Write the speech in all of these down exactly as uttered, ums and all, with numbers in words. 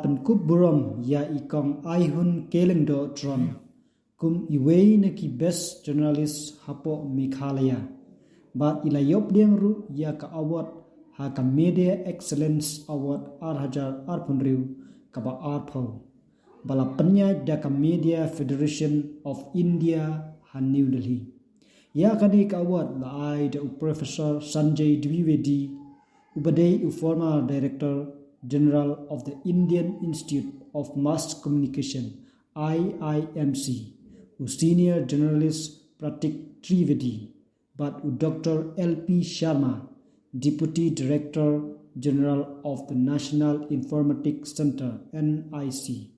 Pynkup burom ïa i Kong Aihun K Lyngdoh Tron kum iwei na ki best journalist hapoh Meghalaya. Bad i la ïoh pdiang ruh ïa ka award ha ka Media Excellence Award ar hajar arphew hynriew kaba arphew, ba la pynïaid da ka Media Federation of India ha New Delhi. Ïa kane ka award la ai da u Professor Sanjay Dwivedi, uba dei u former Director General of the Indian Institute of Mass Communication, I I M C, u Senior Journalist Pratik Trivedi, bad u Doctor L P Sharma, Deputy Director General of the National Informatics Centre, N I C.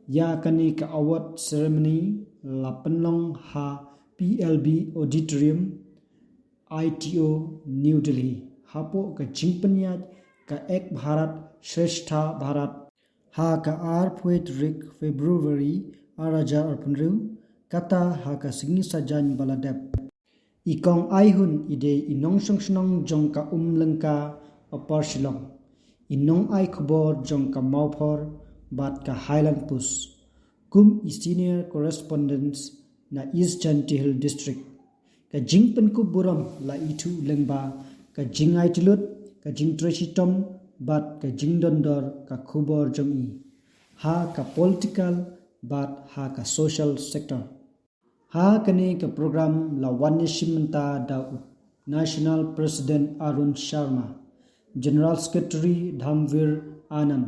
Ïa kane ka award ceremony la pynlong ha P L B Auditorium, I T O, New Delhi, hapoh ka jingpynïaid ka Ek Bharat Shreshtha Bharat ha ka arphew tarik February ar hajar arphew hynriew, kata ha ka sngi Saitjaiñ ba la dep. I Kong Aihun i dei i nongshong shnong jong ka Umlyngka, Upper Shillong, i nongai khubor jong ka Mawphor bad ka Highland Post, kum i senior correspondent na East Jaintia Hills District. Ka jingpynkup burom la ithuh lyngba ka jingaitylli, ka jingtrei shitom bad ka jingdon dor ka khubor jong i ha ka political bad ha ka social sector. Ha kane ka program la wan ïashim bynta da u National President Arun Sharma, General Secretary Dhamvir Anand,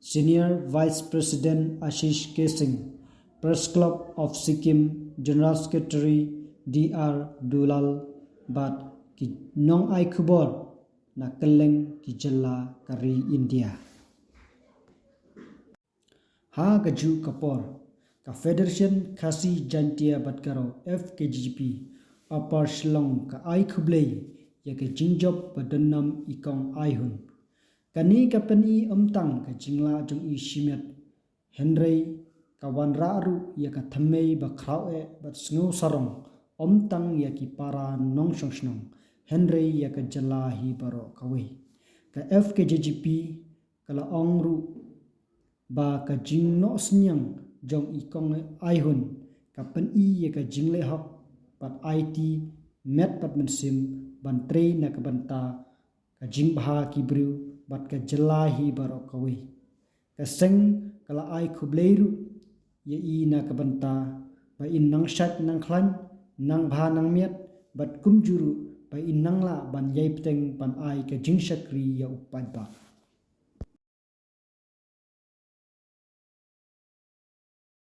Senior Vice President Ashish K Singh, Press Club of Sikkim General Secretary D R Dulal, bad ki nongai khubor na kylleng ki jylla ka ri India. Ha kajuh ka por, ka Federation Khasi Jaintia bad Garo, F K J G P, Upper Shillong ka ai khublei ïa ka jingjop ba don nam i Kong Aihun. Kane ka pyni ym tang ka jinglah jong i shimet, hynrei ka wanrah ruh ïa ka thymmei ba khraw eh bad sngew sarong, ym tang ïa ki para nongshong shnong, hynrei ïa ka jylla hi baroh kawei. Ka F K J G P ka la ong ruh ba ka jingnoh synñiang jong i Kong Aihun ka pyni ïa ka jingleh hok bad aiti met bad mynsiem ban trei na ka bynta ka jingbha ki briew bad ka jylla hi baroh kawei. Ka seng ka la ai khublei ruh ïa i na ka bynta ba in nang shait nang khlaiñ, nang bha nang miat, bad kumjuh ruh ba in nang lah ban ïai bteng ban ai ka jingshakri ïa u paidbah.